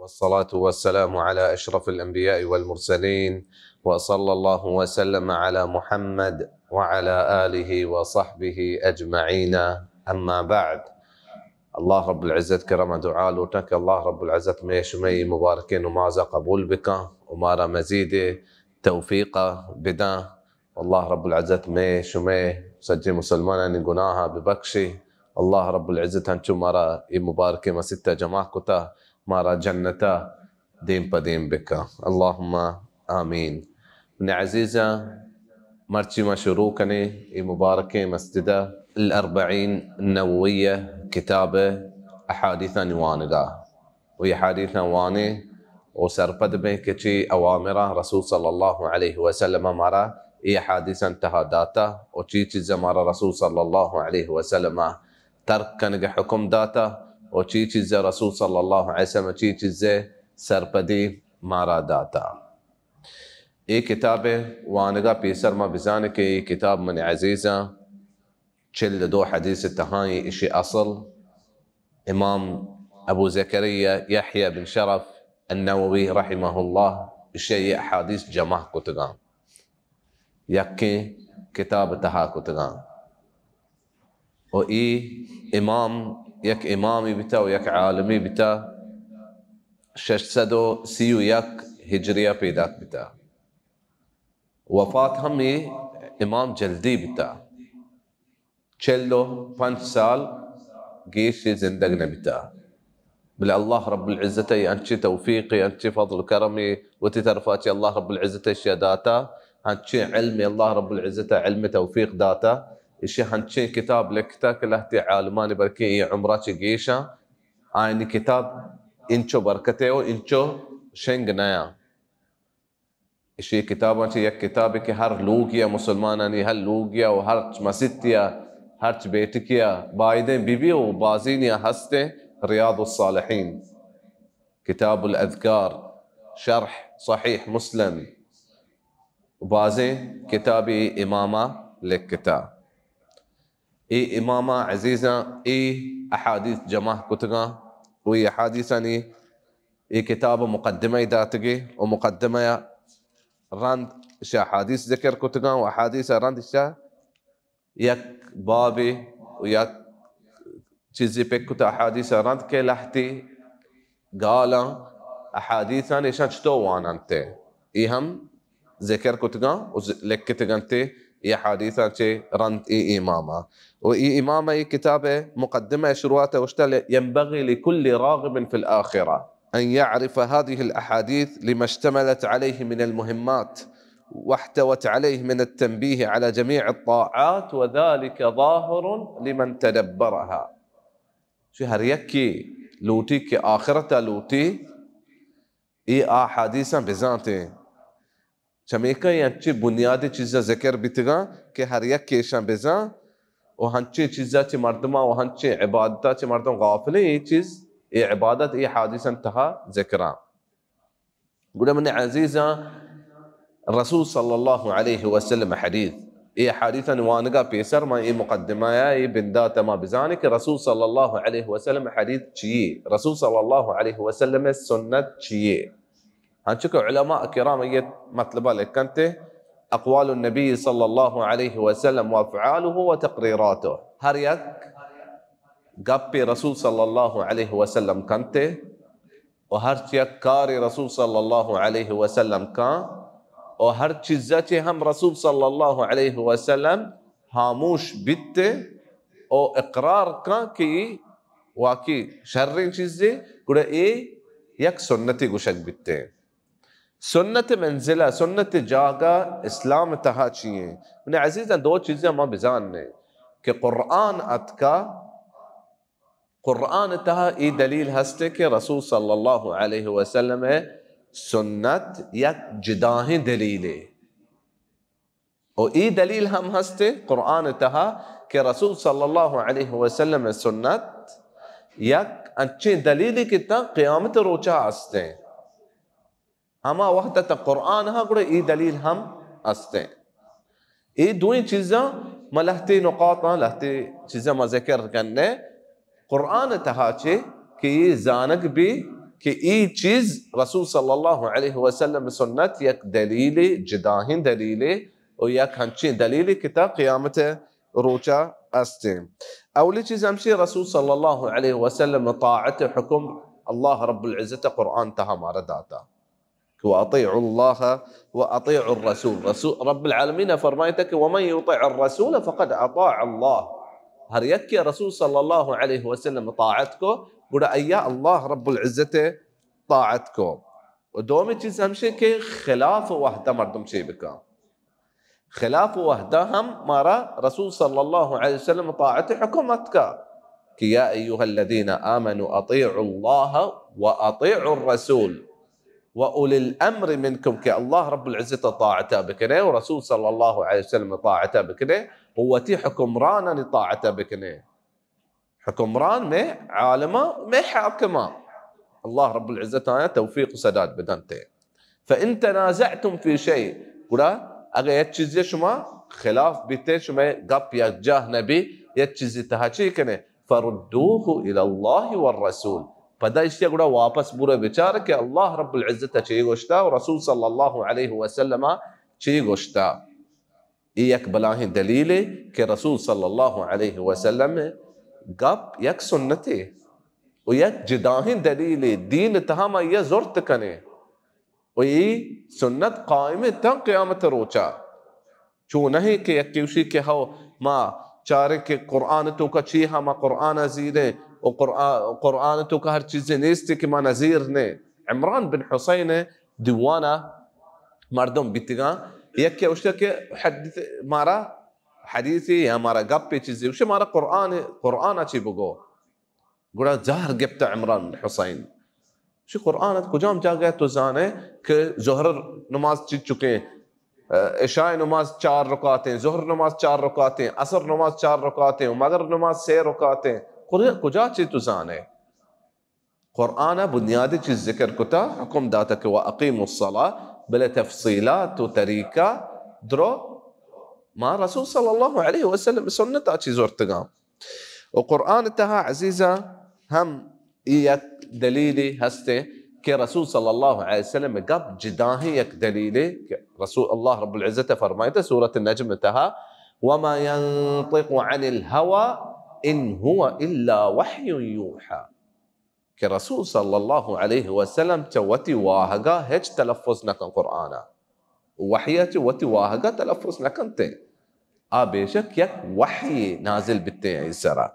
والصلاة والسلام على أشرف الأنبياء والمرسلين، وصلى الله وسلم على محمد وعلى آله وصحبه أجمعين. أما بعد. اللہ رب العزت کرم ءَ دعا لوٹاں کہ اللہ رب العزت مئے شمئے مبارکیں نماز ءَ قبول بکاں و مارا مزید توفیق بداں۔ اللہ رب العزت مئے شمئے سجیں مسلمانانی گناہ ءَ ببخشی۔ اللہ رب العزت ہنچو مارا اے مبارکیں مسیت ءَ جمع کتا، مارا جنت ءَ دیم پہ دیم بکا۔ اللہم آمین۔ من عزیزاں، مرچی ما شروع کنیں اے مبارکیں مسجد ءَ الاربعین نوویہ کتاب احادیثانی وانگا۔ و اے حدیثاں وانیں و سرپد بیں کہ چی اوامراں رسول صلی اللہ علیہ وسلم مارا اے حدیثاں تہا داتا و چی چیز مارا رسول صلی اللہ علیہ وسلم ترک کنگ حکم داتا و چی چیز رسول صلی اللہ علیہ وسلم چی چیز سرپدی مارا داتا۔ اے کتاب وانگا پیسر ما بزانیں کہ اے کتاب من عزیزاں چل دو حدیث تہائیں، اشی اصل امام ابو زکریا یحیی بن شرف النووی رحمہ اللہ اشی احادیث جمع کتگاں، یکیں کتاب تہا کتگاں۔ و ای امام یک امامی بتا و یک عالمی بتا، شش سد و سی و یک ہجریہ پیداک بتا۔ وفات ہم ای امام جلدی بتا، چل و پنچ سال گیش زندگ نہ بتا۔ بلے اللہ رب العزت ء انچیں توفیق، انچیں فضل و کرم وتی طرفا چہ اللہ رب العزت ء اشیا داتا، انچیں علم اللہ رب العزت ء علم توفیق داتا، اشیا انچیں کتاب لکھتا کہ لہتے عالمانی بلکیں اے عمرا چہ گیشاں آیانی کتاب انچو برکتے و انچو شنگ نیا۔ اشی کتاباں چہ یک کتابے کہ ہر لوگیا مسلمانانی، ہر لوگیا و ہرچ مسیتیا، ہرچ بیٹکیا بایدیں بی بی و بازینیا ہستیں، ریاض الصالحین، کتاب الاذکار، شرح صحیح مسلم و بازیں کتابے اماما لکھتا۔ اے اماما عزیزاں اے احادیث جمع کتگاں و اے احادیثانی اے کتاب مقدمہ داتگے و مقدمہ رند اشا احادیث ذکر کتگاں و احادیث رند اشا یک بابے و یک چیزے پک کتا احادیث رند کہ لہتی گالاں احادیثاں ایشاں چطور واننت، اے ہم ذکر کتگاں و ز-، لکتگنت اے احادیثاں چہ رند اے اماما۔ و اے اماما اے کتاب مقدمہ شروعات اوشتا، ينبغي لكل راغب في الآخرة أن يعرف هذه الأحاديث لما اشتملت عليه من المهمات واحتوت عليه من التنبيه على جميع الطاعات وذلك ظاهر لمن تدبرها۔ چہ ہر یکے لوٹی کہ آخرتا لوٹی، اے احادیثاں بزانتیں۔ چمیکا اے انچیں بنیادی چیزا ذکر بیتگاں کہ ہر یک ایشاں بزان و ہنچیں چیزا چہ مردما و ہنچیں عبادتا چہ مردم غافلیں، اے چیز، اے عبادت، اے حادیثاں تہا ذکراں۔ گڑا من عزیزاں، رسول صلی اللہ علیہ وسلم حدیث، اے حدیثاں وانگا پیسر ما اے مقدمہ یا اے بندات ما بزانے کہ رسول صلی اللہ علیہ وسلم حدیث چیے، رسول صلی اللہ علیہ وسلم سنت چیے۔ ہنچو کہ علماء کرام یہ مطلبہ لکھنتے، اقوال النبی صلی اللہ علیہ وسلم وافعاله وتقریراته، ہر یک گپ رسول صلی اللہ علیہ وسلم کنتے و ہر یک کار رسول صلی اللہ علیہ وسلم کن و ہر چیزا چہ ہم رسول صلی اللہ علیہ وسلم خاموش بیتے و اقرار کن کہ اے واقعی شریں چیزے، گڑا اے یک سنتے گوشگ بیتے۔ سنت منزلہ، سنت جاگہ اسلام تہا چیئیں؟ من عزیزاں، دو چیزیں ما بزانیں کہ قرآن اتکا، قرآن تہا اے دلیل ہستے کہ رسول صلی اللہ علیہ وسلم سنت یک جداہیں دلیلے۔ و اے دلیل ہم ہستے قرآن تہا کہ رسول صلی اللہ علیہ وسلم سنت یک انچیں دلیلے کہ تا قیامت روچا ہستیں۔ ہما وقت تا قرآن ہا گڑا اے دلیل ہم ہستیں۔ اے دوئیں چیزاں ما لہتے نقاطاں، لہتے چیزاں ما ذکر کرنے۔ قرآن تہا چے کہ اے زانگ بی کہ ای چیز رسول صلی اللہ علیہ وسلم سنت یک دلیل، جداہیں دلیل و یک ہنچیں دلیل کہ تا قیامت روچا استیں۔ اولی چیز ہمشی، رسول صلی اللہ علیہ وسلم طاعت حکم اللہ رب العزت قرآن تہا مارا داتا کہ واطیعوا اللہ واطیعوا الرسول۔ رسول، رب العالمین فرمائتا کہ ومن یطع الرسول فقد اطاع اللہ۔ ہر یک کہ رسول صلی اللہ علیہ وسلم طاعت کو، گڑا ایا اللہ رب العزت طاعت کو۔ و دومی چیز ہمشی کہ خلاف وحدہ مردم چی بکا۔ خلاف وحدہ ہم مارا رسول صلی اللہ علیہ وسلم طاعت حکم اتکا کہ یا ایها الذین آمنوا اطیعوا اللہ و اطیعوا الرسول و اولی الامر منکم، کہ اللہ رب العزت طاعت بکنے و رسول صلی اللہ علیہ وسلم طاعت بکنے و وتی حکمرانانی طاعت بکنے۔ حکمران میں عالماں، میں حاکماں۔ اللہ رب العزت آیا توفیق و سداد بدنتے۔ فَإِن تَنَازَعْتُمْ فِي شَيْءٍ، گڑا اگر یک چیزے شما خلاف بیتے، شما گپ یک جاہ نبی، یک چیزے تہا چی کنے؟ فَرُدُّوهُ إِلَى اللَّهِ وَالرَّسُولِ۔ پدا اشیا گڑا واپس بورے بچار کہ اللہ رب العزت چی گوشتا و رسول صلی اللہ علیہ وسلم چی گوشتا۔ اے یک بلاہیں دلیلے کہ رسول صلی اللہ علیہ وسلم گپ یک سنتے و یک جداہیں دلیلے، دین تہا ما یہ زرت کنے و اے سنت قائم تاں قیامت روچا۔ چو نہیں کہ یکے گوشی کہ ہو ما چاریں کہ قرآن توکا چی ہا، ما قرآن زیریں و قرآن، قرآن توکا ہر چیزے نیستی کہ ما نزیر نے۔ عمران بن حسین دیوانا مردم بیتگاں، یکے اوشتا کہ حدیث مارا، حدیثی یا مارا گپے چیزے، اوشتا مارا قرآن، قرآن چی بگو۔ گڑا زہر گپتا عمران بن حسین۔ شی قرآن ات کجام جاگہ تو زانے کہ ظہر نماز چی چکیں، عشاء نماز چار رکعتیں، ظہر نماز چار رکعتیں، عصر نماز چار رکعتیں و مغرب نماز سے رکعتیں؟ کجا، کجا چی تو زانے؟ قرآن ء بنیادی چیز ذکر کتا، حکم داتا کہ واقیموا الصلاة، بلے تفصیلات و طریقہ درو ما رسول صلی اللہ علیہ وسلم سنت آ چیز ورتگاں۔ و قرآن تہا عزیزاں ہم ای یک دلیلی ہستے کہ رسول صلی اللہ علیہ وسلم گپ جداہیں یک دلیلے کہ رسول اللہ رب العزت فرمائتا سورۃ النجم تہا، وما ينطق عن الهوى إن هو إلا وحي يوحى۔ کہ رسول صلی اللہ علیہ وسلم چہ وتی واہگا ہچ تلفظ نہ کن قرآنا، وحیا چہ وتی واہگا تلفظ نہ کنتے۔ آ بے شک یک وحی نازل بیتے آئی سرا۔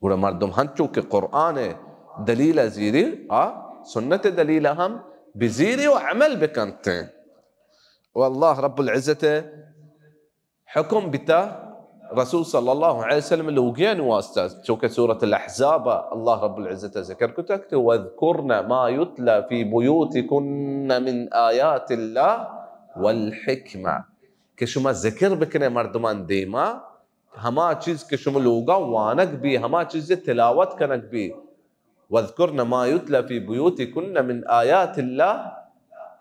گڑا مردم ہنچو کہ قرآن دلیل زیری، آ سنت دلیل ہم بزیری و عمل بکنتے۔ و اللہ رب العزت حکم بیتا رسول صلی اللہ علیہ وسلم لوگیان واسطہ، چونکہ سورۃ الاحزاب اللہ رب العزت ذکر کتا کہ واذکرن ما یتلی فی بیوتکن من آیات اللہ والحکمہ، کہ شما ذکر بکنے مردمان دیما ہما چیز کہ شما لوگا وانگ بی، ہما چیز تلاوت کنگ بی، واذکرن ما یتلی فی بیوتکن من آیات اللہ،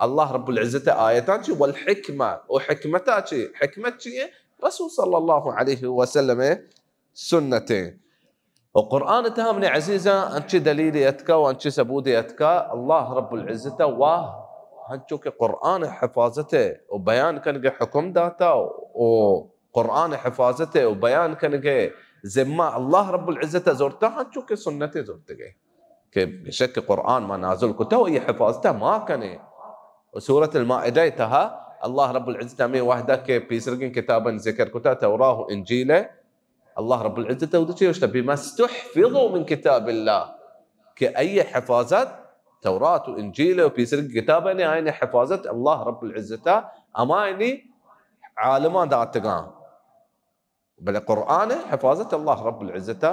اللہ رب العزت آیتاں چی، والحکمہ، و حکمتا چی، حکمت چی ہے؟ رسول صلی اللہ علیہ وسلم سنتیں۔ و قرآن تہا من عزیزاں انچی دلیل اتکا و انچی ثبوت اتکا، اللہ رب العزت واہ ہنچو کہ قرآن حفاظت و بیان کنگے حکم داتا و قرآن حفاظت و بیان کنگے ذمہ اللہ رب العزت زورتا، ہنچو کہ سنت زورتگے کہ بے شک قرآن ما نازل کتا و یہ حفاظت ما کنے۔ و سورۃ المائدہ تہا اللہ رب العزت ہمیں وحدہ کہ پیسرگیں کتاباں ذکر کتا، توراہ و انجیل، اللہ رب العزت اود چی گوشتا؟ بما استحفظوا من کتاب اللہ، کہ ای حفاظت، تورات و انجیل و پیسرگیں کتاباں، آئین حفاظت اللہ رب العزت ہمائنی عالمان داتگاں۔ بلے قرآن حفاظت اللہ رب العزت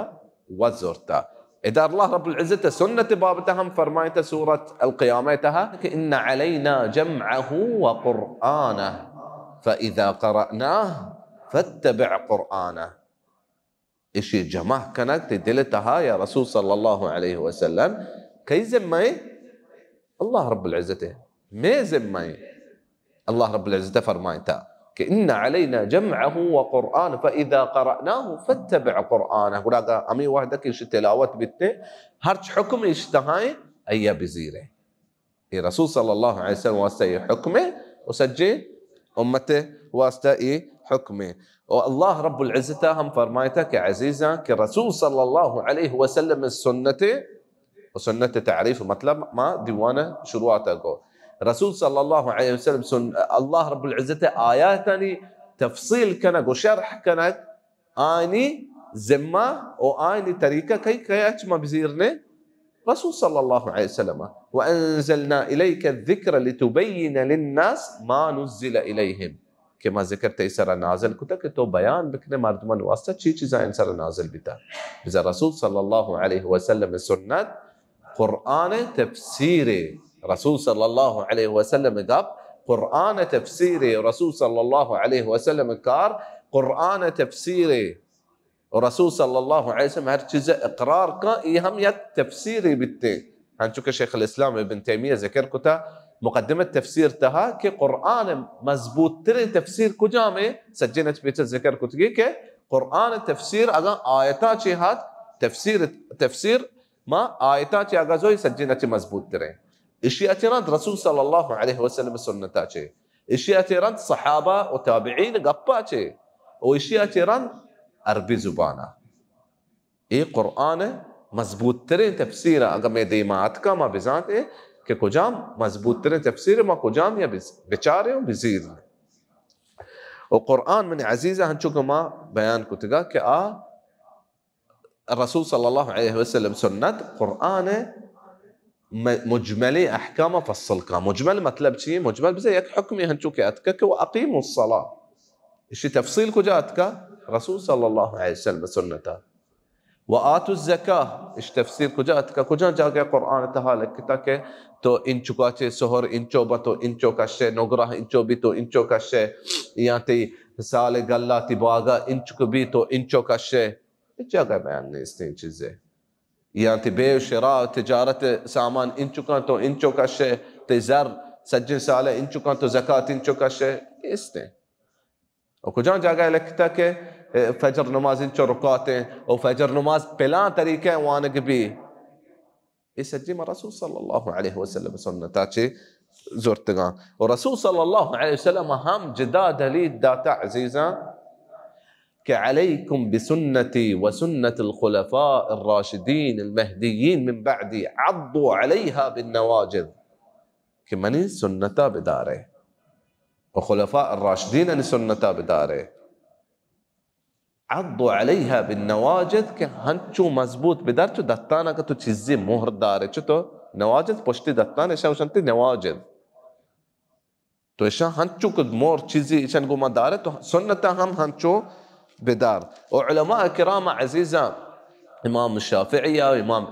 وزرتا۔ ادا اللہ رب العزت سنت بابت ہم فرمائتا سورۃ القیامہ تہا کہ ان علینا جمعه وقرآنه فاذا قرأناه فاتبع قرآنه۔ اشی جمع کنگ تی دل تہا یا رسول صلی اللہ علیہ وسلم کئی ذمہ ایں؟ اللہ رب العزت ایں۔ میں ذمہ ایں۔ اللہ رب العزت فرمائتا کہ ان علینا جمعه وقرآنه فاذا قرأناه فاتبع قرآنه۔ گڑا اگا ہمیں وحدہ کہ اشی تلاوت بیتے، ہرچ حکم اش تہائیں، آئی ءَ بزیرے۔ اے رسول صلی اللہ علیہ وسلم واسطہ اے حکم اے و سجیں امت واسطہ اے حکم اے۔ و اللہ رب العزت ہم فرمائتا کہ عزیزاں، کہ رسول صلی اللہ علیہ وسلم سنت و سنت تعریف، مطلب ما دیوان شروعات کو، رسول صلی اللہ علیہ وسلم سن-، اللہ رب العزت آیاتانی تفصیل کنگ و شرح کنگ، آنی ذمہ و آنی طریقہ کئی کئی اچ ما بزیرنے؟ رسول صلی اللہ علیہ وسلم۔ وانزلنا الیک الذکر لتبین للناس ما نزل الیہم، کہ ما ذکر تئی سرا نازل کتا کہ تو بیان بکنے مردمان واسطہ چی چیزاں ان سرا نازل بیتا۔ بزاں رسول صلی اللہ علیہ وسلم سنت قرآن تفسیر، رسول صلی اللہ علیہ وسلم گپ قرآن تفسیر، رسول صلی اللہ علیہ وسلم کار قرآن تفسیر۔ و رسول صلی اللہ علیہ وسلم ہر چیز اقرار کن، ای ہم یک تفسیری بیتے۔ ہنچو کہ شیخ الاسلام ابن تیمیہ ذکر کتا مقدمہ تفسیر تہا کہ قرآن مضبوط ترین تفسیر کجام اے؟ سجین اچ پیچھے ذکر کتگی کہ قرآن تفسیر اگاں آیتا چے ہات، تفسیر، تفسیر ما آیتا چے اگاں زوئی سجین اچ مضبوط ترین۔ اشی اچ رند رسول صلی اللہ علیہ وسلم سنتا چے۔ اشیا چہ رند صحابہ و تابعین گپا چے، و اشیا چہ رند عربی زبانا۔ اے قرآن مضبوط ترین تفسیر، اگہ مے دیما اتکا ما بزانت اے کہ کجام مضبوط ترین تفسیر، ما کجام یا بز-، بچاریں و بزیریں۔ و قرآن من عزیزہ ہنچو کہ ما بیان کتگا کہ آ رسول صلی اللہ علیہ وسلم سنت قرآن م-، مجمل احکام فصل کا۔ مجمل مطلب چی؟ مجمل بزاں یک حکمی ہنچو کہ اتکا کہ و اقیم الصلاة، اشی تفصیل کجا اتکا؟ رسول صلی اللہ علیہ وسلم سنتا۔ و آتوا الزکاة، اش تفسیر کجا اتکا؟ کجا جاگہ قرآن تہا لکھتا کہ تو انچکا چے سہر انچو بہ تو انچو کشے، نگرہ انچو بی تو انچو کشے، یا تی سال گلاتی باغا انچک بی تو انچو کشے؟ ہچ جاگہ بیان نیست این چیزے۔ یا تی بے و شراء و تجارت سامان انچکاں تو انچو کشے، تی زر سجن سالے انچکاں تو زکات انچو کشے، نیست۔ و کجا جاگہ لکھتا کہ، اے، فجر نماز انچو رکعتیں و فجر نماز پلان طریقہ وانگ بی؟ اے سجی ما رسول صلی اللہ علیہ وسلم سنتا چے زرتگاں۔ و رسول صلی اللہ علیہ وسلم ہم جدا دلیل داتا عزیزاں کہ علیکم بسنتی و سنت الخلفاء الراشدین المہدیین من بعدی عضوا علیہا بالنواجذ، کہ منی سنتا بدارے و خلفاء الراشدین انی سنتا بدارے۔ عضوا علیہا بالنواجذ، کہ ہنچو مضبوط بدار، چو دتانا کہ تو چیزی مہر دارے، چو تو نواجذ پشتی دتان، اشان گوشنتی نواجذ۔ تو اشان ہنچو کہ مہر چیزی اشان گوما دارے، تو سنتا ہم ہنچو بدار۔ و علماء کرام عزیزاں، امام شافعی و امام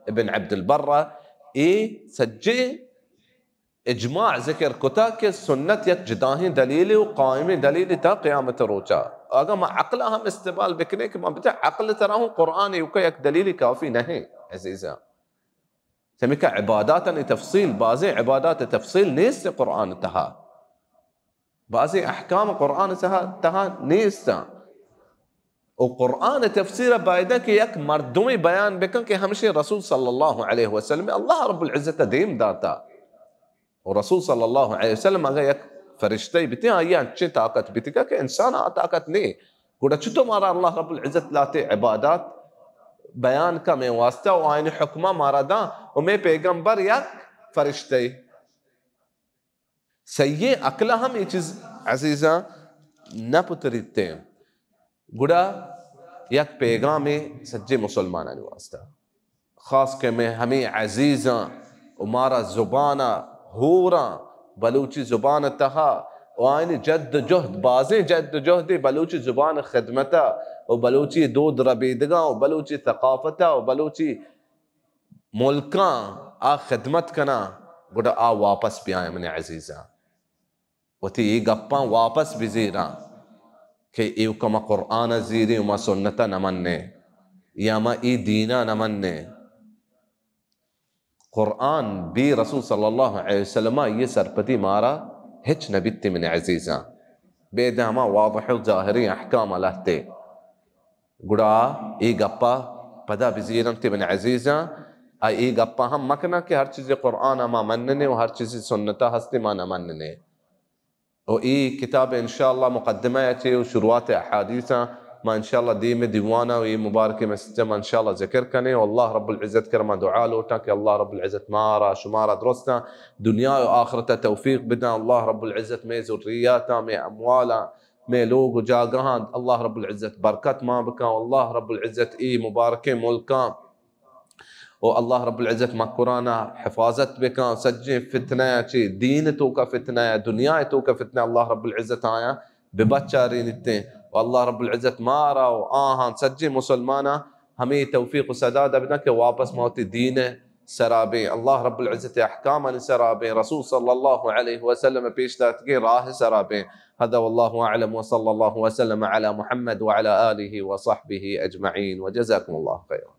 ابن عبد البر، اے سجے اجماع ذکر کتا کہ سنت یک جداہیں دلیلے و قائمیں دلیلے تا قیامت روچا۔ اگاں ما عقل ہم استعمال بکنے کہ ما بچا عقل ترا ہوں قرآن ایوکا یک دلیلے کافی نہیں، عزیزاں۔ سمیکا عباداتانی تفصیل، بازیں عبادات تفصیل نیست قرآن تہا۔ بازیں احکام قرآن تہا، تہا نیستاں۔ و قرآن تفسیر بایدہ کہ یک مردمے بیان بکن کہ ہمشی رسول صلی اللہ علیہ وسلم اللہ رب العزت دیم داتا۔ و رسول صلی اللہ علیہ وسلم اگر یک فرشتہ بیتے، آئی انچیں طاقت بیتگا کہ انسان آ طاقت نے۔ گڑا چطور مارا اللہ رب العزت لاتے عبادات بیان کا میں واسطہ و آئین حکمہ مارا داں و میں پیغمبر یک فرشتہ؟ سیئیں عقل ہم اے چیز عزیزاں نہ پتریتیں۔ گڑا یک پیغامے سجے مسلمانانی واسطہ، خاص کہ میں ہمیں عزیزاں و مارا زبانا ہوراں، بلوچی زبان تہا و آئینی جد و جہد، بازیں جد و جہدے بلوچی زبان خدمتا و بلوچی دود ربیدگاں و بلوچی ثقافتا و بلوچی ملکاں آ خدمت کناں، گڑا آ واپس بیائیں منی عزیزاں۔ وتی اے گپاں واپس بزیراں کہ ایوکا ما قرآن ء زیریں و ما سنت ء نہ منیں یا ما اے دین ء نہ منیں۔ قرآن بے رسول صلی اللہ علیہ وسلم ء یہ سرپدی مارا ہچ نہ بیت من عزیزاں۔ بے داما واضح و ظاہریں احکام ء لہتے۔ گڑا اے گپا پدا بزیرنت من عزیزاں اے گپاں ہم مکناں کہ ہر چیزے قرآن ءَ ما مننے و ہر چیزے سنت ءَ ہستے ما نہ مننے۔ و اے کتاب انشاءاللہ مقدمہ ءَ چہ و شروعات احادیث ءَ ما انشاءاللہ دیم دیوان ءَ و اے مبارکیں مسجد ءَ ما انشاءاللہ ذکر کنیں و اللہ رب العزت کرا ما دعا لوٹاں کہ اللہ رب العزت مارا شمارا درستاں دنیا و آخرت ءَ توفیق بداں۔ اللہ رب العزت مئے ذریاتاں، مئے اموالاں، مئے لوگ و جاگہاں اللہ رب العزت برکت مان بکاں۔ اللہ رب العزت اے مبارکیں ملکاں و اللہ رب العزت مکران ءَ حفاظت بکاں۔ سجیں فتنہ ءَ چہ دین ءِ توکا فتنہ ءَ، دنیا ءِ توکا فتنہ، اللہ رب العزت آیاں ببچارینیتیں۔ و اللہ رب العزت مارا و آہاں سجیں مسلماناں ہمے توفیق و سداد بداں کہ واپس ما وتی دین ءِ سرا بیں، اللہ رب العزت ءِ احکامانی سرا بیں، رسول صلی اللہ علیہ وسلم ءِ پیش داتگیں راہ ءِ سرا بیں۔ هذا والله أعلم وصلى الله وسلم على محمد وعلى آله وصحبه أجمعين وجزاكم الله خيرا۔